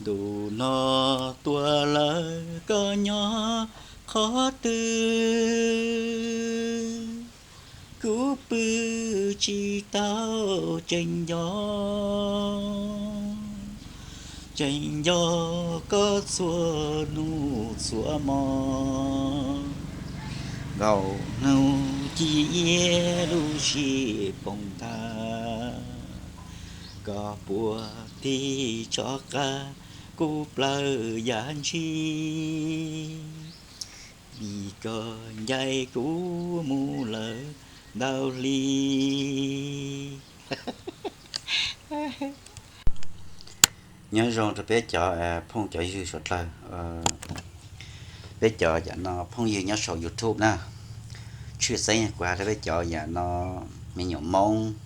Ntu no tuaj lawm koj nyob qhov twg, kuv pw tsis tau tseem nco, tseem nco koj txhua hnub txhua hmo. Nkaus hnub ci iab lub sij poob ntag, koj puas tig tso qab kuv plawv yam ntshis, vim koj ncaim kuv mus lawm ntau hli. Nyob zoo rau peb cov phooj cov ywg suav dlawg, peb cov yam no phooj ywg nyob saum YouTube na. Tshwj xeeb kuv hais rau peb cov yam no me nyuam Hmoob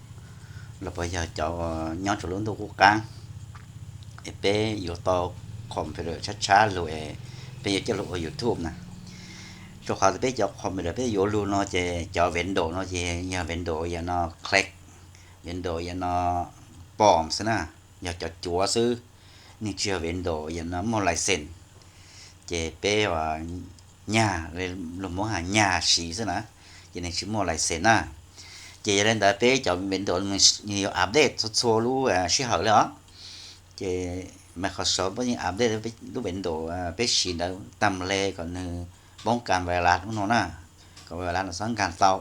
los puas yog cov nyob rau lub ntuj qub qab, es peb yuav tau computer tshab tshab lug es peb yuav coj lug ua YouTube na. Rau qhov peb cov computer peb yuav lug no ces cov Windows no ces yog Windows yam no click, Windows yam no pom xwb na, yog cov cuav xwb, nws tsis yog Windows yam no muaj license. Ces peb nyag, luag Hmoob has nyag siv xwb na, ces nws tsis muaj license na. Ces yog li ntawd peb cov Windows nws yuav update txhua txhua lub sij hawm li os. Ces Microsoft peb yeej update lub Windows peb siv ntawd tag nrho kom nws poob kas virus ub no na, kom virus no txhob nkag tau.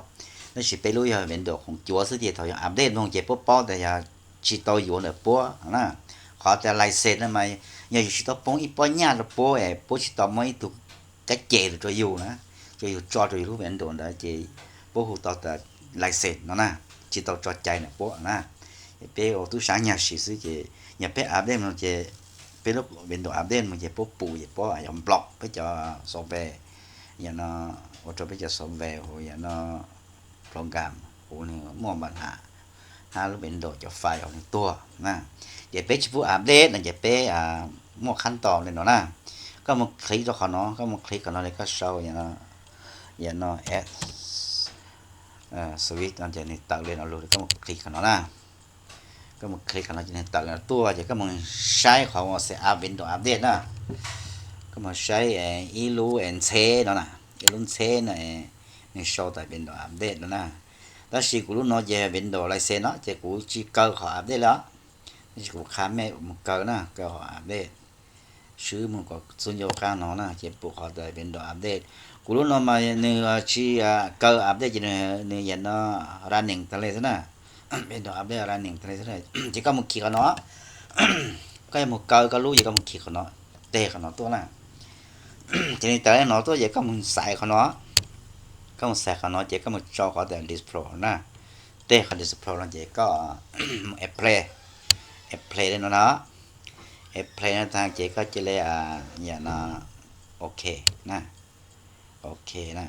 Tab sis peb lub yog Windows khoom cuav xwb ces thaum yog update mus ces puab paub tias yog tsis tau yuav ntawm puab na. Qhov tias license no mas yog yus tsis tau poob ib pob nyaj rau puab es puab tsis tau muab ib tug kab ces rau yus na, rau yus tso rau yus lub Windows ntawd ces puab hu tau tias license no na, tsis tau tso cai ntawm puab na. Peb ua tub sab nyag siv xwb ces yog peb update no ces peb lub Windows update no ces puab pum ces puab yuav block peb cov software, yam no ua rau peb cov software hu yam no program hu nws muaj npa nham, hab lub Windows cov file nws tuag na. Ces peb tsis pub update no ces peb muaj qhab tos li no na. Koj mus click rau qhov no, koj mus click qhov no li koj sau yam no switch no ces nws tawm li no lug, koj mus click qhov no na. Koj mus click qhov no ces nws tawm li no tuaj ces koj mus saib qhov uas set up Windows Update na. Koj mus saib ib lub ntxheb no na, ib lub ntxheb no nws sau tas Windows Update no na. Tab sis kuv lub no ces Windows license no ces kuv tsis kaw qhov update li os. Tab sis kuv qha mej mus kaw na, kaw qhov update, swb mus kom txug ncauj qab no na ces pum qhov tas Windows Update. Kuv lub no mas nws tsis kaw update ces nws yam no running tas li xwb na. Windows Update running tas li xwb. Ces koj mus khi qhov no, koj yuav mus kaw koj lub ces koj mus khi qhov no, teg qhov no tuaj na. Ces nws tawm li no tuaj ces koj mus xaiv qhov no, koj mus xaiv qhov no ces koj mus tso qhov tas display na. Teg qhov display no ces koj mus apply, apply li no na. Apply no tag ces koj cia li yam no ok na, ok na.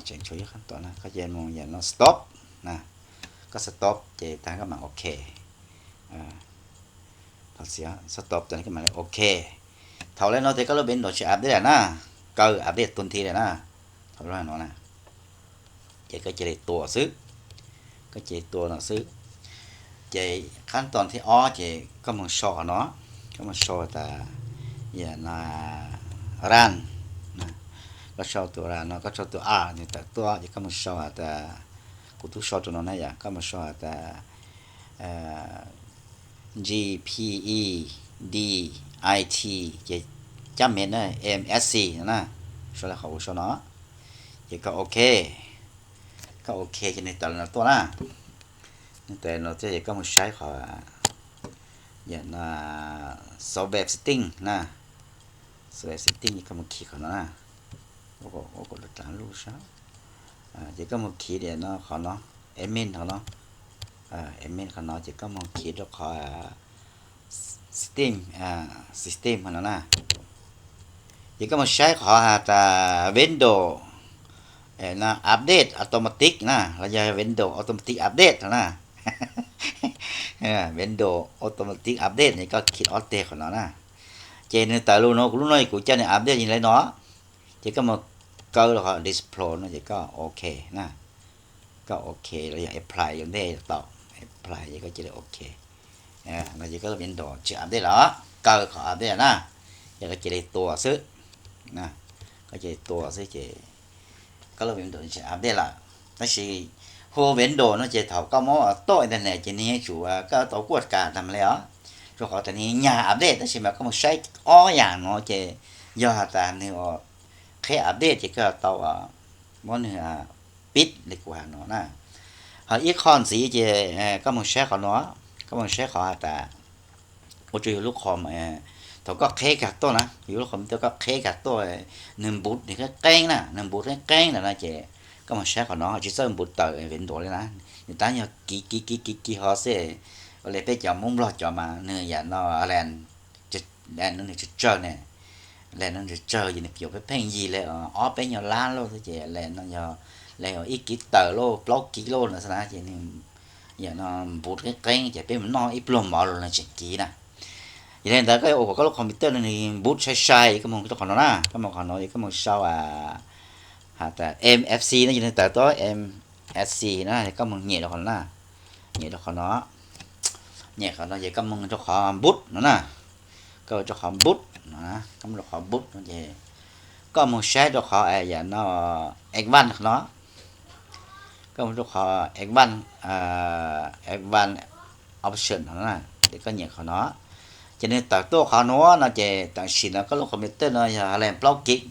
Tseem tshuav ib qhov tom na, koj cia li mus yam no stop na. Koj stop ces tag koj mam ok. Thaum stop tas koj mam li ok. Thaum li no ces koj lub Windows tsis update lawm na, kaw update tag nthi lawm na. Thaum li no na, ces koj cia li tua xwb, koj cia li tua no xwb. Ces qhab tos thib ob ces koj mus sau qhov no, koj mus sau tas yam no run, koj sau tus run no, koj sau tus a nws tawm tuaj ces koj mus sau has tas, kuv twb sau rau no na yom, koj mus sau has tas G P E D I T ces cab mev na, M S C no na, sau li qhov kuv sau no. Ces koj ok, koj ok ces nws tawm li no tuaj na. Nws tawm li no tuaj ces koj mus saib qhov yam no software setting na, software setting ces koj mus khi qhov no na. Ua kom lub sab, ces koj mus khi li no qhov no, admin qhov no, admin qhov no ces koj mus khi rau qhov system, system qhov no na. Ces koj mus saib qhov has tas Windows update automatic na los yog Windows automatic update no na. Windows automatic update ces koj khi ob teg qhov no na. Ces nws tawm lus no, kuv lub no kuv coj nws update li no. Ces koj mus kaw rau qhov display no ces koj ok na. Koj ok los yog apply yuav ntej tau, apply ces koj cia li ok. No ces koj lub Windows tsis update lawm. taw qhov update na, ces koj cia li tua xwb, koj cia li tua xwb ces koj lub Windows tseem update lawm. Tab sis hu Windows no ces thaum koj muab tuaj internet ces nws yeej tsum koj tau kuaj kas tag li os, rau qhov tias nws nyag update. Tab sis mas koj mus saib ob yam no ces yog has tas nws qheb update ces koj tau muab nws pib li kuv has no na. Ho ib qho ntxiv ces koj mus saib qhov no, koj mus saib qhov has tas ua rau yus lub qhov, thaum koj qheb kag tuaj na, yus lub qhov tuaj koj qheb kag tuaj, nws npus nws qeeb qeeb na, nws npus qeeb qeeb lawm no ces koj mus saib qhov no tsis txawj npus tawm Windows li na. Nws tab yog kiv kiv kiv kiv kiv ho xwb. Ua li peb cov Hmoob Nplog cov mas nws yam no lan, lan no nws tsawg tsawg ne, lan no nws tsawg ces nws yuav pheej pheej yig li ob peb nyuag lab lauj xwb ces lan no yog, lan yog ib kiv tawm lauj plaub kiv lauj no xwb na ces nws yam no npus qeeb qeeb ces peb mus noj ib pluag mov los nws tseem kiv na. Yog li ntawd koj yuav ua kom koj lub computer no nws npus sai sai, koj mus rau qhov no na, koj mus qhov no, koj mus sau has tas M F C no, yog nws tawm tuaj M F C na, koj mus nyem rau qhov no na, nyem rau qhov no, nyem qhov no ces koj mus rau qhov boot no na, koj mus rau qhov boot no, koj mus rau qhov boot no ces koj mus saib rau qhov yam no, advanced qhov no, koj mus rau qhov advanced, advanced option no na, ces koj nyem qhov no. Ces nws tawm tuaj qhov no no ces tam sim no koj lub computer no yog lan plaub kiv,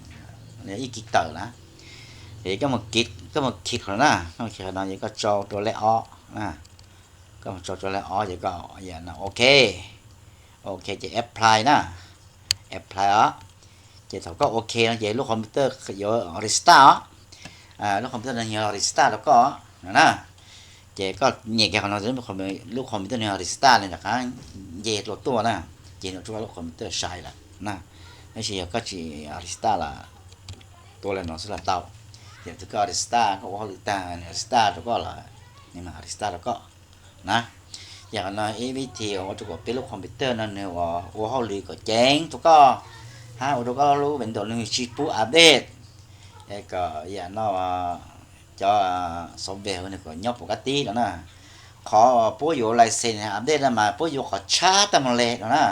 ib kiv tawm na. Ces koj mus kiv qhov no na, koj mus kiv qhov no ces koj tsau rau lej ob na, koj mus tsau rau lej ob ces koj yam no ok, ok ces apply na, apply os. Ces thaum koj ok no ces lub computer yuav restart os, lub computer no yuav restart rau koj no na. Ces koj nyem kiag qhov no, lub computer no restart li rov qab nce dua tuaj na, ces nws rau koj lub computer sai lawm na. Tab sis yog koj tsis restart los tua li no xwb los tau. Ces thaum koj restart, koj ua hauj lwm tag nws restart rau koj los nws mam restart rau koj na. Yog qhov no ib vib thi ua rau kom peb lub computer no nws ua hauj lwm kom ceev rau koj, hab ua rau koj lub Windows nws tsis pub update, kom yam no cov software nws kom nyob pum kab tib no na. Qhov puab yuav license update no mas puab yuav qhov tshab tag mus le no na.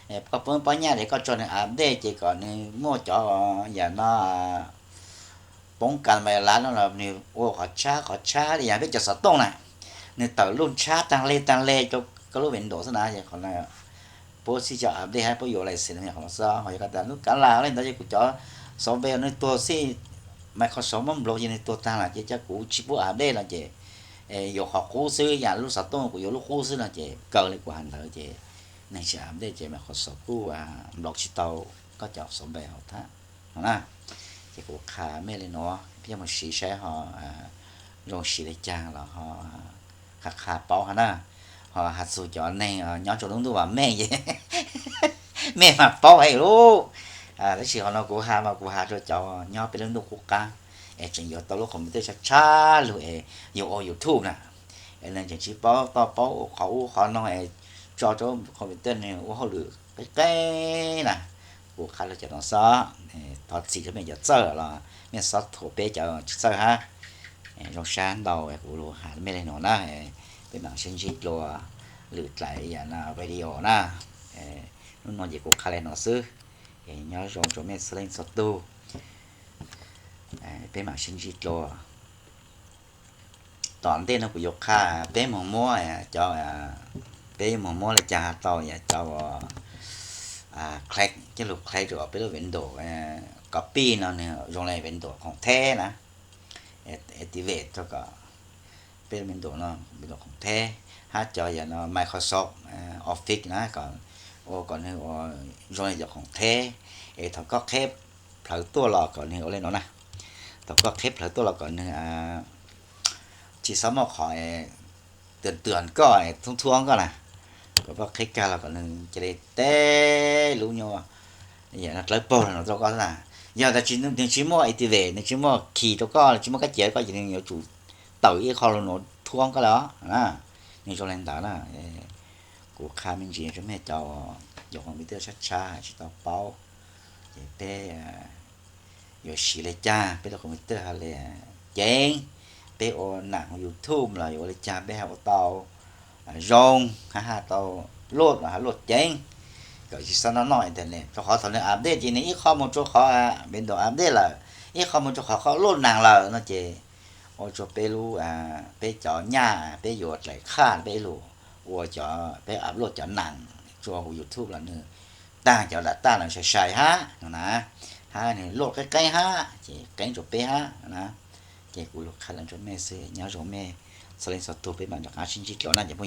Koj pub pob nyaj es koj tso nws update ces kom nws muaj cov yam no poob kas mas lav no los nws ua qhov tshab qhov tshab li yam peb cov xov tooj na, nws tawm lub tshab tag le tag le rau koj lub Windows xwb na. Qhov no puab sib cov update hab puab yuav license no qhov no xwb. Ho yog koj tas lub kav lam li ntawd ces kuv cov software nws tuag xwb, Microsoft muab nploos ces nws tuag tag lawm ces cov kuv tsis pub update no ces yuav qhov qub xwb, yam lub xov tooj kuv yuav lub qub xwb no ces kaw li kuv has ntawd ces neeg tsis update ces Microsoft kuj nploos tsis tau koj cov software hauv thab no na. Ces kuv qha mej li no, peb mus siv saib ho zoo siv li cas los ho qha qha paub hab na. Ho has txug cov neeg nyob rua lub ntuj vam meej ces mej mas paub heev lub. Tab sis qhov no kuv has mas kuv has rua cov nyob peb lub ntuj qub qab es tseem yuav tau lub computer tshab tshab lug es yug ua YouTube na, es neeg tseem tsis paub toj paub ua qhov ub qhov no es tso rau computer nws ua hauj lwm qeb qeb na. Kuv qha lug cov no xob, thov txim rua mej cov txawj los mej xob thuam peb cov tsis txawj hab. Zoo sab ntau kuv lug has mej le nuav na, peb mam sib ntsib dlua lwm dlai yam no video na. Hnub no ces kuv qha le nuav xwb, nyob zoo rua mej txhua leej txhua tug, peb mam sib ntsib dlua. Tom ntej no kuv yuav qha peb moog muab cov, peb yuav moog muab le caag has tau cov click, coj lug click rua peb lub Windows, copy no nwg zoo le Windows khoom theb na, activate rua kom peb lub Windows no Windows khoom theb, hab cov yam no Microsoft Office na kom ua kom nwg ua zoo le cov khoom theb. Es thaum koj qheb plhawv tuaj los kom nwg ua le nuav na, thaum koj qheb plhawv tuaj los kom nwg tsis xob muaj qhov tuam tuam koj, thuab thuab koj na, kom koj qheb kag los kom nwg ca le teb lub nyuag dlawb paug le nuav rua koj xwb na. Yog tas nwg tsis muaj activate, nwg tsis muaj key rua koj, tsis muaj kab cia rua koj ces nwg yuav tsum tawm ib qho lug nuav thuab koj le os na. Nwg zoo le ntawd na. Kuv qha me ntsis rua mej cov yuav computer tshab tshab tsis tau paub, ces peb yuav siv le caag peb lub computer has le ceev, peb ua nam YouTube los yuav ua le caag peb has ua tau zoo, hab has tau luaj los has luaj ceev. kom tsis txhob noj noj internet, rau qhov thaum nws update ces nws ib qho mus rau qhov Windows update lawm, ib qho mus rau qhov qhov loj nees lawm no ces ua rau peb lub, peb cov nyaj peb yuav dlaim qhaj peb lug ua cov, peb upload cov nees rua huv YouTube los nws taag cov data los sai sai hab no na, hab nws loj qeeb qeeb hab ces qeeb rua peb hab no na. Ces kuv lug qha le rua mej xwb, nyob zoo mej txhua leej txhua tug, peb mam rov qab sib ntsib dlua na cov phooj ywg.